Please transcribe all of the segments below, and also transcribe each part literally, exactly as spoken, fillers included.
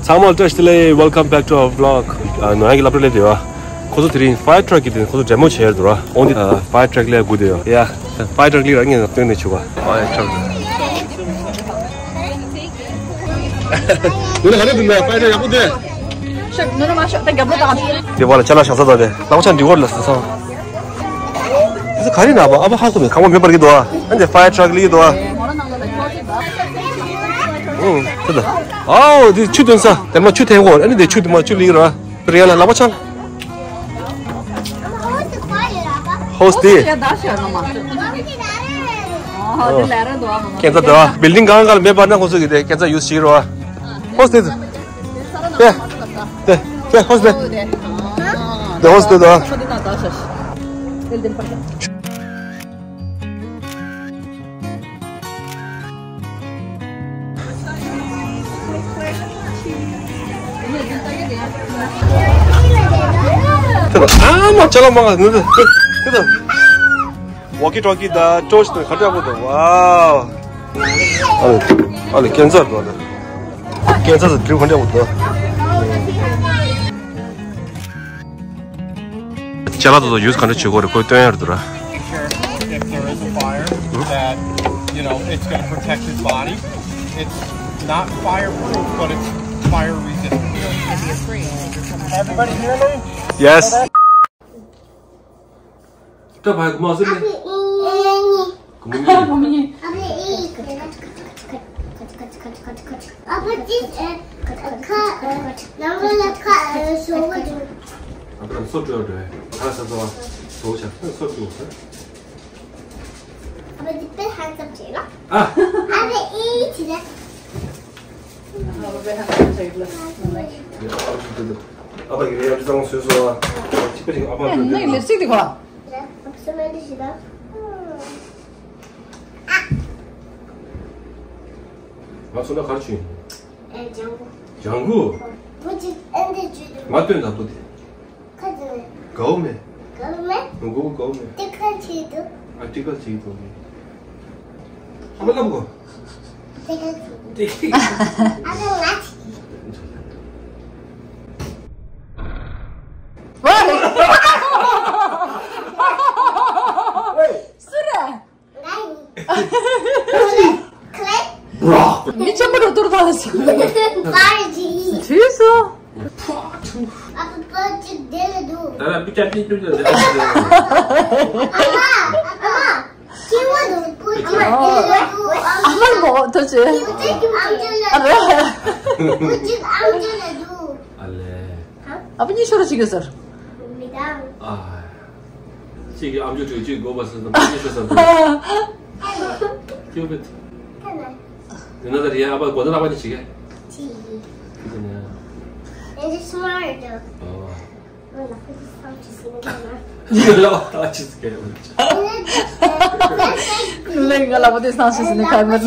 ཚང་མ་བཀྲ་ཤིས་བདེ་ལེགས། Welcome back to our vlog. ཨ་ནོ་ཡང་གི་སློབ་གྲྭ་སླེབས་བསྡད་ཡོད། ཁོ་ཚོ་དེ་རིང་fire truck གི་དེ་ཁོ་ཚོ་demo བྱས་ཡོད་འདུག་ར། འོང་དེ་fire truck ལས་སྒུག་བསྡད་ཡོད་ཡ། Fire truck ལས་རང་ངས་སྟོན་ནས་ཆུག་པ། Fire truck. ཡོད་ན་ག་རེ་འདུག་ན་fire truck ཡག་པོ་འདུག་ནོར་མ་ཤོག་ད་རྒྱབ་ལོག་བཏང་། དེ་བ་ལ་ཅ་ལག་བཞག་ས་དང་དེ་ལག་པ་ཆ་འདི་བར་ལ་ས་སང་། དེ་ཚོ་ག་རེ་ན་བ་ཨ་ཕ་ཧ་གོ་མེད་ཁང་པ་མེད་པར་གི་འདུག་ཨ། ཨ་འདི་fire truck ལི་འདུག་ཨ། ཨུང་དེ་ད་ཨའོ་དེ་ཆུ་འདོན་ས་དེ་མ་ཆུ་འཐེན་གོ། ཨ་ནི་དེ་ཆུ་དེ་མ་ཆུ་ལི་ར་རེ་ཡ་ལ་ལག་པ་ཆ་ལ། Hose དེ། ཡ་ད་ཤ་ན་མ་ཨོ་དེ་ལ་ར་འདུག་ཨ། ཁྱེད་ཚ་འདུག་ཨ། building གང་ག་ལ་མེད་པར་ན་ཁོ་ཚོ་གི་དེ་ཁྱེད་ཚ་use བྱེད་རོགས་ཨ། Hose དེ། དེ། དེ། དེ། Hose དེ། དེ་hose དེ་དོ། དེ་དོ། ཨ་མ་ཅ་ལག་མང་ང་། དེ་དོ། Walkie talkie དང་torch དང་ག་འདྲ་པོ་འདུག Wow. ཨ་ལེ། ཨ་ལེ། ཁྱེད་ཚ་འདུག་ཨ་ལེ། ཁྱེད་ཚ་ཚ་འགྲིག་ག་འདྲ་པོ་འདུག་ཅ་ལག་དེ་ཚོ་use ག་འདྲ་བྱེད་དགོས་རེད། ཁོས་སྟོན་ཡ་རེད་འདུག་ར། If there is a fire, that, you know, it's gonna protect his body. It's not fireproof, but it's fire resistant. Everybody hear me? Yes. ད་བར་གོ་མ་སོང་ནི། གོ་མ་ཉན། གོ་མ་ཉན། ཨ་ཕ་ཅི། ཨ་ཁ། ནང་ལ་ཁ་ཤོར་བ་འདུག་ཨ་ཕ་སོ་འགྲོ་འགྲོ། ཁ་ས་ཚ་བ། དོ་ཆ་སོ་འགྲོ། ཨ་ཕ་ཅི་དཔེ་ཧང་སངས་བྱེད་ལ། ཨ། ཨ་ཕ་ཨི་ཅི་ལ། ཨ་ཕ་གི་ལས་ཡག་ཅིག་བཟོས་སོང་ཨ། ཅི་པ་ཅིག་ཨ་ཕ་ཨ་ནི་ལིབ་སི་ཊིག་དེ་གོ། ང་ཚོ་ན་གར་ཆུ་ཡིན། ཨེ་ལྗང་གུ། ལྗང་གུ། བུ་ཅིག་ཨེ་འདི་ཅུ་དུ། ང་སྟོན་དང་བུ་དེ། ཁ་ཅིག་ནས། གའུ་མེ། གའུ་མེ། ང་གུ་གའུ་མེ། ཏི་ཁ་ཆི་དུ། ཨ་ཏི་ཁ་ཆི་དུ་མེ། ཨ་མ་ལབ་གོ། ཏི་ཁ་ཆི། ཏི་ཁ། ཨ་ཁ་ང་ཆི། སུ་རེད། མི་ཆེན་པོ་རུ་ཏུར་ཐང་སོང་། དུས་སོ། ད་ལ་པི་ཅ་ཏི་ཏུ་ཏུ། ཨ་མར་མོ་ཐོ་ཆེ། ཨ་རེ། ཨ་ལེ། ཨ་ཕ་གཉིས་ཤོར་ཅིག་ཡོད་ཟེར། ཨ། གཅིག་གིས་ཨམ་ཅོག་གཅིག་དགོས་པ་ཟེར་དང་གཉིས་ཤོར་ཟེར་དང་། ཁྱོད་བེད། དེ་ན་ད་རེད་ཨ་ཕ་གོ་ད་ལ་ཨ་ཕ་གཉིས་བྱེད་ག་ཅི་ཡིན། ཁྱོད་ཚོ་ནས། It is smart though. ཨོ། ལག་པ་དེ་སང་ཅི་ཟིན་ཁ་ན། ལག་པ་ད་ཅི་ཟིན་ཁ་ཡོད། ལེགས་ང་ལག་པ་དེ་སང་ཅི་ཟིན་ཁ་མེད་ལ།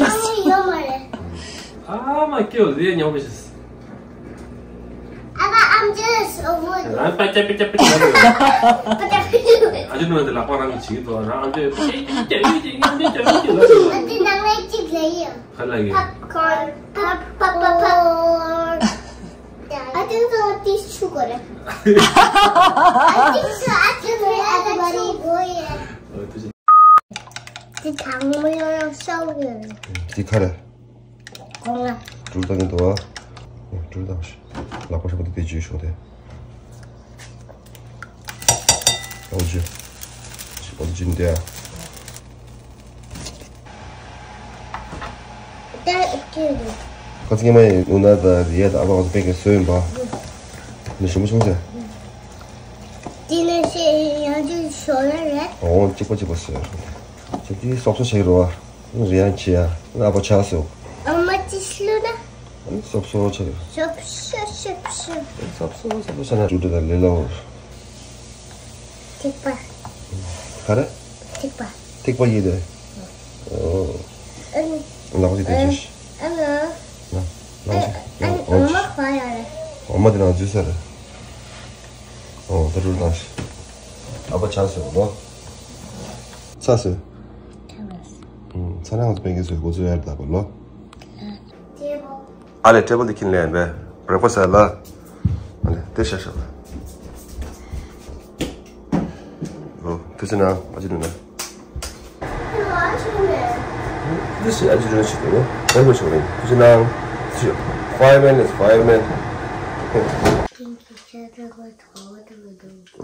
ཨ་མ་སྐྱེ་བོ་ལས་ཉོ་མི་ཤེས། ཨ་ཕ་ཨམ་ཅོག་ཞོག་མོ། རང་པ་ཅ་པ་ཅ་པ་ཅ། ཨ་ཅོ་ནང་དུ་ལག་པ་རང་གི་བྱིས་དོ་རང་ཨམ་ཅོག་པ་ཅ་པ་ཅ་པ་ཅ་ལ། ཨ་ཅེ་ནང་ལ་གཅིག་ལ་ཡིན། ག་ལ་ཡིན། Popcorn. Pop pop pop pop. ཨ་ཅེ་ཚོ་ཏིས་ཆུ་གོ་རེ། ཨ་ཅེ་ཚོ་ཨ་ཅེ་ཚོ་ཨ་ཅེ་ཚོ་གོ་ཡེ། ཨ་ཅེ། དེ་དང་མོ་ཡོང་ཤོག་ཡོད། དེ་ག་རེ། གོང་ལ། ཀྲུལ་བཏང་གི་འདུག་ཨ། ཀྲུལ་བཏང་ཤག་ལག་པ་ཧྲིལ་པོ་དེ་དེ་འཇུས་ཤོག་དེ། ཨོ་ཇུ། ཨོ་ཇུ་འདི་ཨ། ད་ཨེ་ཀེ་རེད། ཁ་ཚིག་མ་ཡིན་ནུ་ན་ད་རི་ཡ་ད་ཨ་ཕ་ང་ཚོ་པེ་ཀེ་སོས་ཡིན་པ། ནི་ཞུ་མ་ཆུང་ཟེར། དེ་ནས་ཤེས་ཡང་ཅིག་ཤོར་ཡ་རེད། ཨོ་གཅིག་པ་གཅིག་པ་ཟེར། ཅི་དེ་སོབ་སོ་བྱེད་རོགས། རེ་ཡང་ཆེ་ཡ། ཨ་ཕ་ཆགས་སོ། ཨ་མ་ཅི་ཤི་ལུ་ན། སོབ་སོ་ཆགས། སོབ་སོ་སོབ་སོ། སོབ་སོ་སོབ་སོ་ཆགས་ན་ཅུ་ཏུ་དང་ལེ་ལོ། ཐིགས་པ། ག་རེ། ཐིགས་པ། ཐིགས་པ་ཡིན་ཏེ། ཨོ། ཨ་ནི། ལག་པ་ཅིག་དེ་ཅི། ཨ་ནི། ལག་པ་ཅིག་ཨ་ནི་འོ་མ་ག་ཡ་རེད། འོ་མ་དེ་ནང་འཛུལ་ས་རེད། ཨོ་ད་རུལ་བཏང་ཤིག་ཨ་ཕ་ཆགས་སོ་ལོ། ཚ་སོ། ཚ་ན་ང་ཚོ་པན་ཀེ་སོ་གོ་ཚོད་ཡར་ད་པ་ལོ། ཨ་ལེ་ཊེ་བལ་དེ་ཁྱེར་ལེན་པས། བྷེ་རེག་ཕ་སི་ལ། ཨ་ནི་དེ་ཤ་ཤ་ལ། ཨོ། ཐུགས་རྗེ་གནང་། ཨ་ཅེ་ནུ་ན། This is actually not cheating, no? Very much cheating. Could you now? Fireman is fireman.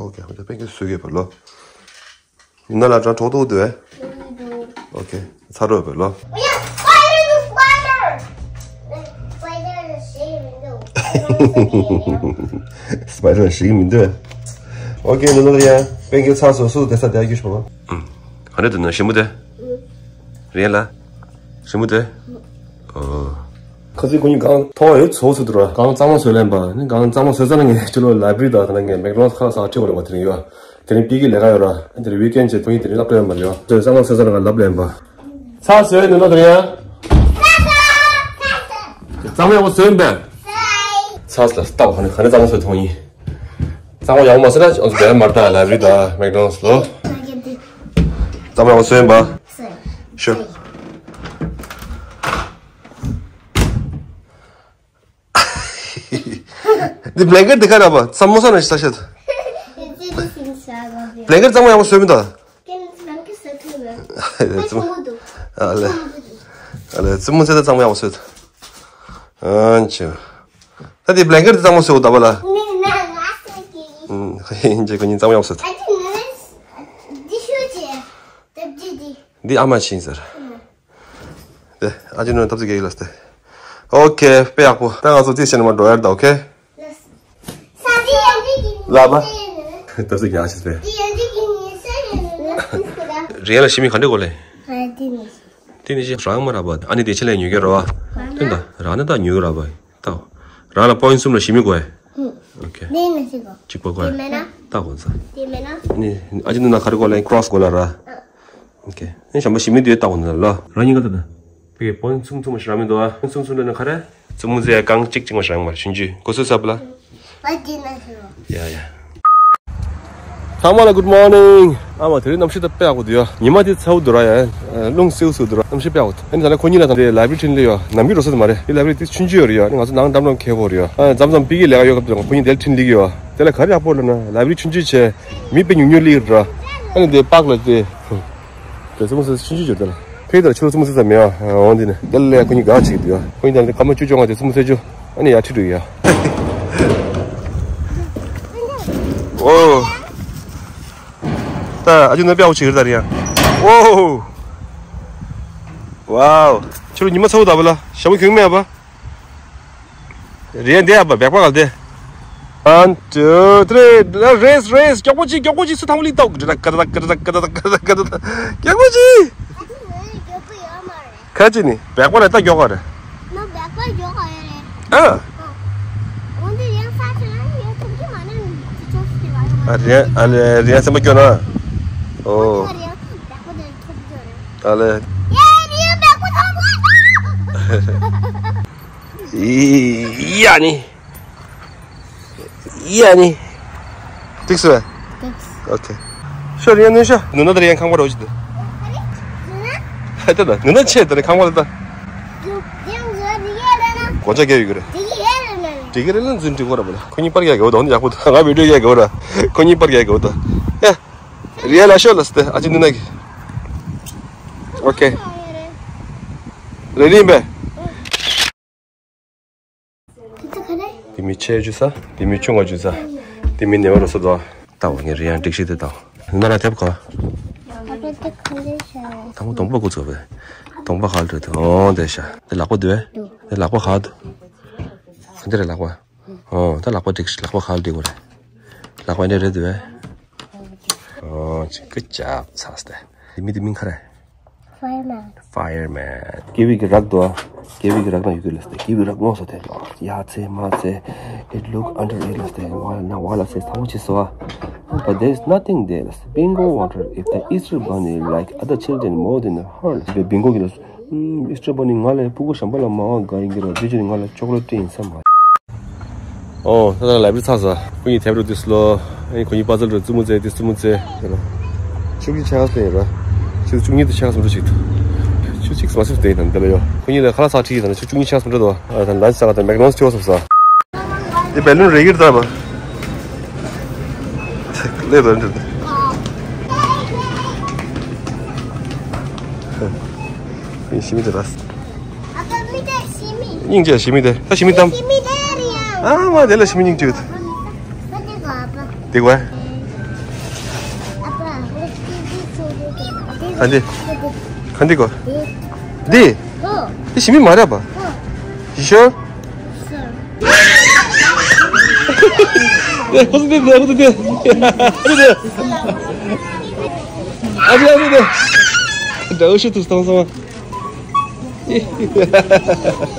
Okay, I'm just thinking sugar for lo. ཡིན་ན་ལ་གྲང་གྲོགས་ཏོག་འདུག་ཨེ། Okay. ཚ་རོགས་བོད་ལོ། སྤའི་རོ་ཞིག་མི་འདུག Okay, ནུ་ནུ་རེད་ཡ། པེན་ཀེ་ཚ་སོ་སོ་དེ་ས་དེ་ཨ་རྒྱུ་ཤོག་ཨ། ག་རེ་འདུག་ན་ཞིམ་པོ་དེ། རེད་ལ། ཞིམ་པོ་དེ། ཨོ། ཁ་སང་ཁོ་གཉིས་གང་ཐོག་ཡོད་ཚོགས་སུ་འདུག་ར། གང་གཙང་མ་བཟོས་ལེན་པ། ནི་གང་གཙང་མ་བཟོས་ཙང་ངས་ཅི་ལོ་ལའི་བྷི་རི་དང་ད་ནང་གི་མེག་ཌོ་ནལ་ཁ་ལག་ཟ་ཁྲིད་བ་རེད་བ། དེ་རིང་ཡོད། དེ་རིང་པི་ཀི་ལས་ཀ་ཡོད་ར། དེ་རིང་ཝིག་ཨེན་ཌི་བྱས་ཁོ་གཉིས་དེ་རིང་སློབ་གྲྭ་ཡོད་མ་རེད་ཡ། དེ་གཙང་མ་བཟོས་ཙང་ང་ལབ་ལེན་པ། ཚ་བཟོས་ནི་ལོ་དེ་རིང་ཡ། གཙང་མ་ཡག་པོ་བཟོས་ཡིན་པས། ཚ་ལ་སྟབས་ག་ནས་ག་ནས་གཙང་མ་བཟོས་ཐོང་ཡིན། གཙང་མ་ཡག་པོ་མ་བཟོས་ན་ཨང་ཚོ་བེལ་མར་ད་ལའི་བྷི་རི་དང་མེག་ཌོ་ནལ་ལོ། གཙང་མ་ཡག་པོ་བཟོས་ཡིན་པ། Sure. འདི་བྷི་ལེང་ཀེ་ཊི་འདི་ག་ར་བ་ས་མོ་ས་ན་ཞིག་ས་ཤད། བྷི་ལེང་ཀེ་ཊི་གཙང་མ་ཡག་པོ་བཟོས་མི་འདུག་ཙི་མོ་ཟེར་ད་གཙང་མ་ཡག་པོ་བཟོས་འདུག་ཨ་ཅེ། ད་འདི་བྷི་ལེང་ཀེ་ཊི་འདི་གཙང་མ་བཟོས་འདུག་བ་ལ། ཨིན་ཇེ་ཁོ་གཉིས་གཙང་མ་ཡག་པོ་བཟོས་འདུག་འདི་ཨ་མ་ཞིག་ཡིན་ཟེར། དེ་ཨ་ཅེ་ནོ་ཐབས་ཚིག་གེ་ལ་སྟེ། Okay, དཔེ་ཡག་པོ། ད་ང་ཚོ་ཏིས་ཆེན་མ་འགྲོ་ཡར་ད། Okay. ལ་བ། ཐབས་ཚིག་ཡག་ཤེས་པས། རེད་ལ་ཞི་མི་ག་འདྲ་གོ་ལེ། དེ་ནི་ཞིག་རང་མ་ར་བ། ཨ་ནི་དེ་ཆེ་ལེ་ཉོ་གི་ར་བ། དེ་འདྲ་རང་ནི་ད་ཉོ་གི་ར་བ། ད་རང་ལ་པོ་ཡིན་གསུམ་ལ་ཞི་མི་དགོས། ཨུ། Okay. དེ་ནི་ཞིག་གོ་གཅིག་པོ་དགོས། དེ་མེད་ན། ད་གོ་ས། དེ་མེད་ན། ཨ་ནི་ཨ་ཅེ་ནོ་ན་ག་རེ་གོ་ལེ། ཀྲོ་སི་གོ་ལ་ར། Okay. ཨེ་ཞམ་པ་ཞི་མི་དུས་ལྟ་བ་ན་ལ། རང་ཉིད་ལ་ད་ད། པེ་པོན་ཚུམ་ཚུམ་ཞིག་ར་མི་འདུག་ཨ། ཚུམ་ཚུམ་ལ་ན་ག་རེ། ཚུམ་མུ་ཟེ་ཡ་གང་གཅིག་གཅིག་མ་ཞིག་རང་མར་ཤུན་ཅུ་གོ་སུ་སབ་ལ། ཡ་ཡ། ཚང་མ་ལ་good morning. ཨ་མ་དེ་རིང་གནམ་གཤིས་ད་དཔེ་ཡག་པོ་འདུག་ཡ། ཉི་མ་དེ་ཚ་བོ་འདུག་ར་ཡ། རླུང་སེའུ་སེའུ་འདུག་ར། གནམ་གཤིས་དཔེ་ཡག་པོ་འདུག་ཨ་ནི་ད་ལ་ཁོ་གཉིས་ལ་ད་དེ་ལའི་བྷི་རི་ཁྲིད་ལེ་ཡོད། ནམ་རྒྱུན་འགྲོ་ས་དེ་མ་རེད། དེ་ལའི་བྷི་རི་དེ་ཆུང་ཆུང་ཡོད་རེད་ཡ། ཨ་ནི་ང་ཚོ་ནང་འགྲམ་འགྲམ་ཁེལ་བོ་རེད་ཡ། ཨ་མཚམས་མཚམས་པི་ཀི་ལས་ཀ་ཡོད་སྐབས་དེ་ཁོ་གཉིས་དེ་ལ་ཁྲིད་ལེ་གི་ཡོད། དེ་ལ་ག་རེ་ཡག་པོ་ལབ་ན་ལའི་བྷི་རི་ཆུང་ཆུང་བྱས། མི་དཔེ་ཉུང་ཉུང་སླེབས་ཡོད་ར། ཨ་ནི་དེ་པཱག་ལ་དེ། དེ་ཙི་མོ་ཟེར་ཆུང་ཆུང་ཡོད་དེ་ལ། ཕེ་དར་ཆུ་ཙི་མོ་ཟེར་ད་མེད་ཨ། འོང་དེ་ནི་དེ་ལ་ལས་ཁོ་གཉིས་དགའ་ཆེ་གི་འདུག་ཡ། ཁོ་གཉིས་དང་དེ་སྐར་མ་བཅུ་བཅོ་ལྔ་དེ་ཙི་མོ་ཟེར་ཆུ། ཨ་ནི་ཡར་ཁྲིད་འགྲོ་གི་ཡ། ཨོ། ད་ཨ་ཅེ་ནོ་དཔེ་ཡག་པོ་བྱེད་ཀྱི་རེད་ད་རེད་ཡ། ཨོ། Wow. ཁྱོད་ཉི་མ་ཚ་བོ་ད་བ་ལ་ཞྭ་མོ་གྱོན་མེད་པ། རེད་འདི་ཡ་པ་བེག་པ་ག་དེ། One, two, three. Race, race. མགྱོགས་པོ་གྱིས། མགྱོགས་པོ་གྱིས། སུ་ཐང་པོ་ལི་ཏོག་ཀ་ད་ཀ་ད་ཀ་ད་ཀ་ད་ཀ་ད། མགྱོགས་པོ་གྱིས། ཁ་ཅིག་ནི་བེག་པ་ལ་ད་མགྱོགས་ག་རེད། ན་བེག་པ་མགྱོགས་ག་ཡོད་རེད། ཨ། འོན་ཏེ་རེད་ས་ཆ་ཡོད་ཐུབ་ཀྱི་མ་ན་ཅི་ཅོག་སི་བ་རེད། ཨ་རེད། ཨ་ལེ་རེད་སེམས་པ་སྐྱོ་ན། ཨོ། རེད་བེག་པ་དེ་ཐུབ་ཀྱི་རེད། ཨ་ལེ། ཡ་རེད་བེག་པ་ཐུབ་ཀྱི་རེད། ཡ་ནི། ཡ་ནི། འགྲིག་སོང་། འགྲིག་ཨོ་ཁེ། ཤོ་རི་ཡ་ནུ་ཤ་ནུ་ན་ད་རི་ཡ་ཁང་པ་རོ་ཅི་དུ། ཧ་ད་ད་ནུ་ན་ཆེ་ད་རི་ཁང་པ་ད། གོ་ཆ་གེ་ཡུ་གུ་རེ། འགྲིག་གི་རེད་ལ་འཛུན་འགྲིག་གོ་ར་མ་ལ། ཁོ་གཉིས་པར་ཡ་གོ་ད་ཡག་པོ་ད། ང་བི་ཌིའོ་ཡ་གོ་ར། ཁོ་གཉིས་པར་ཡ་གོ་ད། ཡ། རི་ཡ་ལ་ཤོ་ལ་སྟེ་ཨ་ཅི་ནུ་ན་གི། ཨོ་ཁེ། རེ་རིང་བས། དེ་མི་ཆེ་ཆུང་ས། དེ་མི་ཆུང་ང་ཆུང་ས། དེ་མི་ནེ་བ་རོ་ས་དོ། ད་བ་ངས་རི་ཡང་འགྲིག་ཤི་དེ་དང་། ན་ར་ཐེབ་ག་ད་མོ་གདོང་པ་ཀུ་ཚོ་བས། གདོང་པ་ཁ་ལ་རེད་དེ། ཨོ་དེ་ཤ། དེ་ལག་པ་དུ་བས། དེ་ལག་པ་ཁ་དུ། ག་འདི་རེད་ལག་པ། ཨོ་ད་ལག་པ་འགྲིག་ཤི། ལག་པ་ཁ་ལ་འགྲིག་གོ་རེད། ལག་པ་འདི་རེད་དུ་བས། ཨོ་ཅི་ཀུ་ཅབ་ཚ་སྟེ། དེ་མི་དེ་མིང་ག་རེད། Fireman. Fireman. ཀི་ཝི་གི་རག་འདུག་ཨ། ཀི་ཝི་གི་རག་ན་ཡོད་དུས་ལ་སྟེ། ཀི་ཝི་རག་ངོ་སོ་དེ་ལ་ཡ་ཚེ་མ་ཚེ། It look under it ལ་སྟེ། བ་ལ་ན་བ་ལ་སེ་ཚ་བོ་ཆེ་སོ་ཨ། But there's nothing there ལ་སྟེ། Bingo wonder if the Easter bunny like other children more than her ལ་སྟེ། བི་འགོ་གི་ལ་སྟེ། ཨུམ། Easter bunny ང་ལས་ཕྲུ་གུ་གཞན་པ་ལ་མང་བ་དགའ་ཡིན་གྱི་ར། དེ་ཕྱིར་ང་ལ་ཅོག་ལེ་སྤྲད་ཡིན་ས་མ། ཨོ། ད་ལྟ་ལའི་བྷི་རི་ཚར་ས། ཁོ་གཉིས་དེབ་རུ་དུས་ལོ། ཨེ་ཁོ་གཉིས་པ་ཛལ་རུ་ཙུ་མུ་ཙེ་དུས་ཙུ་མུ་ཙེ། ཆུ་གི་ཆ་ས་ཡིན་ར། ཆུ་བཅུ་གཉིས་དུ་ཆ་ས་མི་འདྲ་ཞིག་ཏུ། ཆུ་གཅིག་མ་སུབ་དེ་ཡིན་ན་འདི་ལ་ཡོ། ཁོ་གཉིས་ལ་ཁ་ལག་ཚག་ཁྲིད་ཡིན་ན་ཆུ་བཅུ་གཉིས་ཆ་ས་མི་འདྲ་དོ། ཨ་ད་ལན་ས་ག་ད་མེག་ནོན་ཆེ་བ་སུབ་ས། འདི་བེ་ལུན་རེད་ཀྱི་རེད་ད་བ། ལེ་དོ་འདི། ཞི་མི་དེ་ར། སྙིང་རྗེ་ཞི་མི་དེ། ད་ཞི་མི་དམ། ཨ་མ་དེ་ལ་ཞི་མི་སྙིང་རྗེ་ཡོད། དེ་ག་བ། ག་འདི། ག་འདི་གོ། འདི། འདི་ཞི་མི་མ་རེད་པ། ཡི་ཤོ། ཨ་ཅེ་ཨ་ཅེ་དེ། འདྲ་བོ་ཞིག་ཏུ་བཏང་སོང་བ།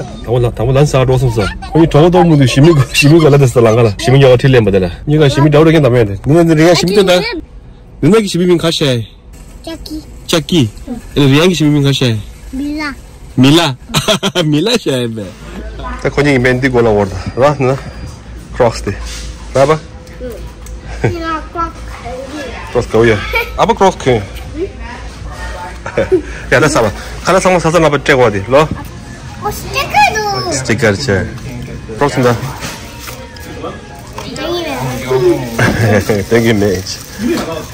དང་པོ་ལ་དང་པོ་ལན་ས་འགྲོ་སོང་ས། ཁོ་གཉིས་གྲོགས་ཏོག་མུ་དུ་ཞི་མི་ཞི་མི་ག་ལ་དེ་ས་ལང་ག་ལ་ཞི་མི་ཉོ་བ་ཁྲིད་ལེན་པ་དེ་ལ་གཉིས་ཀ་ཞི་མི་འདྲ་བོ་རེ་ཀན་དམ་ཡ་དེ་ནི་ན་ནི་རེ་ཡ་ཞི་མི་དེ་ད་ནི་ན་གི་ཞི་མི་མིང་ག་ཤ་ཡ། ཅག་གི། ཅག་གི། ཨེ་རེ་ཡ་གི་ཞི་མི་མིང་ག་ཤ་ཡ། མི་ལ། མི་ལ། མི་ལ་ཤ་ཡ་བས། ད་ཁོ་གཉིས་ཀྱི་མེན་འདི་གོ་ལ་འོར་ད་ར་ན་ཁྲོག་སི་དེ་ར་བ། ཁྲོག་སི་ག་བོ་ཡོད། ཨ་ཕ་ཁྲོག་སི་གོན། ཡ་ད་ས་བ། ཁ་ལ་ཚང་མ་ས་ས་ན་པ་སྤྲད་གོ་དེ་ལོ། ཨོ་སི་ཊི་ཀར་དུ། སི་ཊི་ཀར་ཆེ། ཁྲོག་སི་འདྲ། Thank you, mate.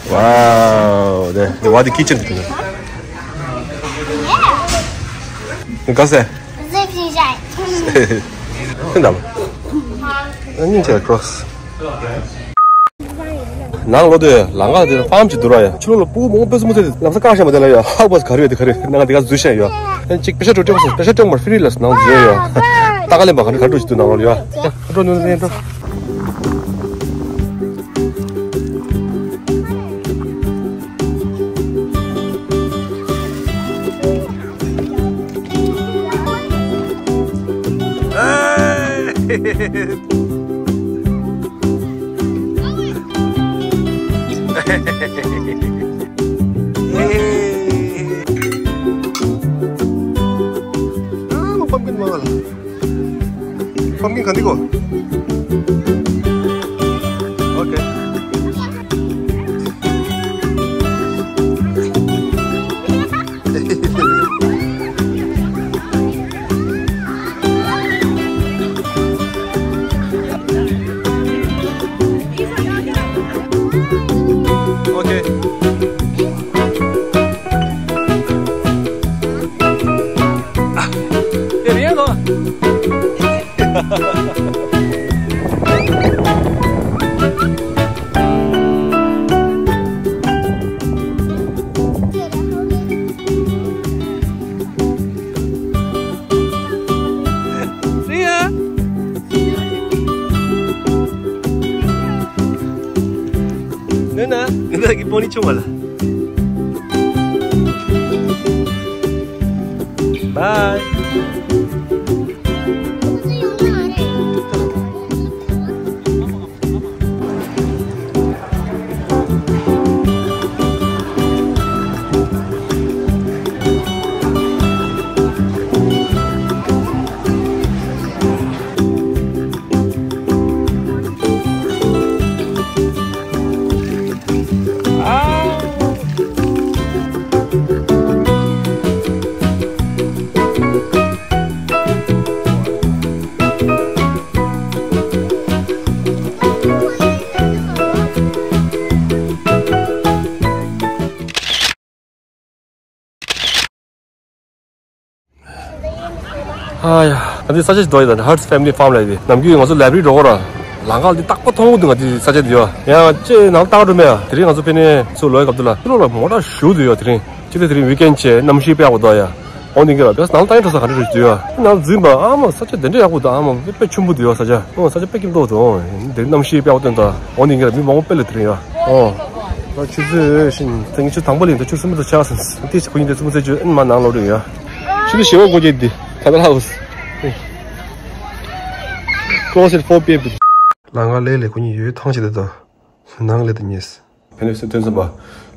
Wow. དེ་དེ་བ་དེ་ཀི་ཅན་དུ། ག་ཟེ། ཟེ་ཕི་ཞའི། ཁྱོད་འདྲ་མ། སྙིང་རྗེ་ཁྲོག་སི། ནང་ལོ་དེ་ལང་ཀ་དེ་ཕམ་གྱི་འདུག་ར་ཡ། ཆུ་ལོག་ལ་སྤུ་གུ་མང་པོ་ཕེབས་སོང་མོ་དེ་ལམ་སང་བཀག་བཞག་པ་དེ་ལ་ཡ། ཧ་གོ་ག་རེ་ཡོད་དེ་ག་རེ་ནང་དེ་ག་འཛུལ་བཞག་ཡོད། ཨ་ནི་གཅིག་པེ་ཤ་སྤྲོད་སྤྲད་སོང་། པེ་ཤ་སྤྲད་མར་ཧྥི་རི་ལ་ནང་འཛུལ་ཡོད། ཏག་ལེན་པ་ག་རེ་ག་འགྲོ་ཞིག་འདུག་ནང་ལོགས་ལ་ཡ། ཡ་འགྲོ་ནུ་ནས་འགྲོ། ཨ་མ་པམ་ཀིན་མ་ལ། Pumpkin ག་འདི་གོ། Okay. Okay. ཨ། དེ་རེད་ལོ། See ya. ནུ་ན་ནུ་ན་གི་པོ་ནི་ཆུང་བ་ལ། Bye. ཨ་ཡ། ང་ཚོའི་ས་ཆ་ཞིག་འགྲོ་ཡི་དང་། Hurts Family Farm ལབ་ཡི་དེ། ནམ་རྒྱུན་ང་ཚོ་ལའི་བྷ་རི་འགྲོ་གོ་ར། ལམ་ཁ་འདི་རྟག་པར་མཐོང་གི་འདུག་ང་ཚོའི་ས་ཆ་འདི་ཡོ། ཡང་ཅེ་ནང་ལྟ་ག་འགྲོ་མེད་ཡ། དེ་རིང་ང་ཚོ་ཕེབས་ནས་ཚུར་ལོག་ཡི་སྐབས་དུ་ལ་ཕྱི་ལོགས་ལ་མོ་ཊ་ཞུགས་འདུག་ཡོ། དེ་རིང་སྤྱི་ལོ་དེ་རིང་ཝིག་ཨེན་ཌི་བྱས། གནམ་གཤིས་དཔེ་ཡག་པོ་འདུག་ཡ། འོ་འདི་གི་ལ་བས་ནང་ལྟ་ཡི་འགྲོ་ས་ག་འདྲ་རེད་འདུག་ཡ། ནང་འཛུལ་བ་ཨ་མ་ས་ཆ་དེ་འདྲ་ཡག་པོ་འདུག་ཨ་མ་དཔེ་ཆེན་པོ་འདུག་ཡ་ས་ཆ། ཨོ་ས་ཆ་དཔེ་སྐྱིད་པོ་འདུག་ཨོ་དེ་རིང་གནམ་གཤིས་དཔེ་ཡག་པོ་སྟོན་ད། འོ་འདི་གི་ལ་མི་མང་པོ་དཔེ་ལ་དེ་རིང་ཡ། ཨོ། ད་ཆུ་ཚོད་ཤིན་ཏུ་ཆུ་དང་པོ་ལ་ཡིན་ད་ཆུ་སྲིན་པོ་དང་ཆགས་སོང་། དེ་ཁོ་ཡིན་ད་སྲིན་པོ་ཚེ་ཆུ་ཨེན་མ་ནང་ལོག་རེད་ཡ། ཆུ་ཚོད་བཞི་པ་འགོ་བརྗེས་འདི་ཁ་ད་ལ་ཧོ་སི། Close at four p.m. ལམ་ཁ་ལས་ལས་ཁོ་གཉིས་ཡོད་ཐང་ཆད་དེ་དང་། ནང་ལས་དེ་ཉེས། ཕན་ཚུན་ཐོན་སོང་པ།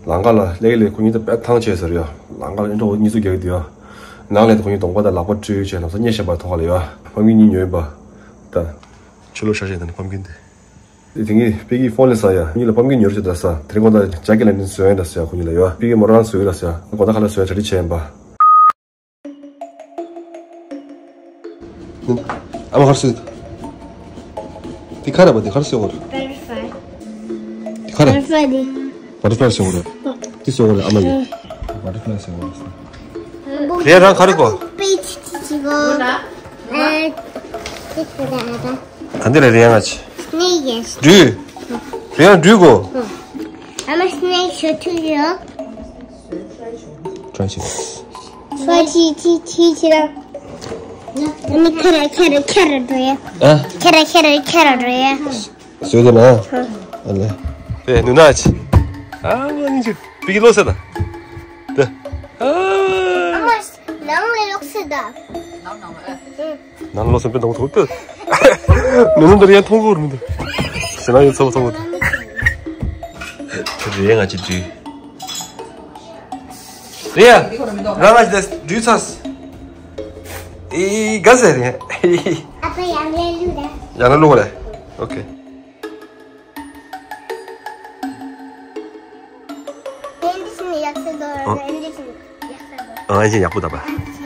ལམ་ཁ་ལ་ལས་ལས་ཁོ་གཉིས་ད་དཔེ་ཐང་ཆད་ཟེར་ཡ། ལམ་ཁ་ལ་ཨེ་འགྲོ་གཉིས་ཚུར་རྒྱག་གི་འདུག་ཡ། ནང་ལས་དེ་ཁོ་གཉིས་གདོང་པ་དང་ལག་པ་བཀྲུས་བྱས་ལམ་སང་སྙེག་བཞག་པ་ཐོག་ཁ་ལ་ཡ། ཕམ་གི་གཉིས་ཉོས་པ། ད། ཆུ་ལོག་ཤ་ཤེད་དང་ཕམ་གི་འདི། དེ་ངས་པེ་ཀི་ཕོན་ལས་ས་ཡ། གཉིས་ལ་ཕམ་གི་ཉོ་རྒྱུ་ད་ས། དེ་རིང་ཁོ་ད་ཇ་ཀི་ལན་ཏིན་བཟོས་ཡིན་ད་ས་ཡ། ཁོ་གཉིས་ལ་ཡོད། པེ་ཀི་མོ་རང་བཟོས་ཡོད་ད་ས་ཡ། ཁོ་ད་ཁ་ལ་བཟོས་ཡ་གྲ་སྒྲིག་བྱས་ཡིན་པ། ཨ་མ་ཁར་སོད། འདི་ག་རེད་པ། འདི་ག་རེ་ཟེར་བ་རེད། འདི་ག་རེད། Butterfly་འདི། Butterfly་ཟེར་བ་རེད། འདི་ཟེར་བ་རེད། ཨ་མ་ཡིས་Butterfly་ཟེར་བ་རེད། རེད། རང་ག་རེ་གོ། ག་འདི་རེད། རེད་ཡང་ང་ཅི། སྣེ་ཡིན། སྦྲུལ། རེད་ཡང་སྦྲུལ་གོ། ཨ་མ་སྣེ་ཞོ་ཐུག་ཡོད། Try to. Try to, to, to, to. ཨ་ནི་ཁྱེར་ར་ཁྱེར་ར་ཁྱེར་ར་འགྲོ་ཡ། ཨ། ཁྱེར་ར་ཁྱེར་ར་ཁྱེར་ར་འགྲོ་ཡ། བཟོས་ཏེ་ན། ཨ་ལེ། དེ་ནུ་ན་ཅི། ཨ་མ་ནི་ཅི། པི་ཀི་ལོ་ས་ད། དེ། ཨ། ཨ་མ་ནང་ལ་ལོག་ས་ད། ནང་ལོག་ས་པའི་ནང་ཐོག་ཏུ། ནུ་ནུ་འདིར་ཡང་མཐོང་གོ་རུ་མི་འདུག་ཟེར་ན་ཡོད་ཚོ་མཐོང་གོ། རེད་ང་ཅི་དུས། རེད་ཡ། རང་ལ་ཞིག་འགྲུལ་ཚར། ཨི་ག་ཟེར་རེད། ཨ་ཕ་ཡང་ལས་ལུགས་རེད། ཡང་ལས་ལུགས་རེད། ཨོ་ཁེ། ཨེ་འདི་ཕྱིན་ཡག་ས་འདུག་ཨ། ཨེ་འདི་ཕྱིན་ཡག་ས་འདུག་ཨ་ཨེ་ཡག་པོ་འདུག་པ།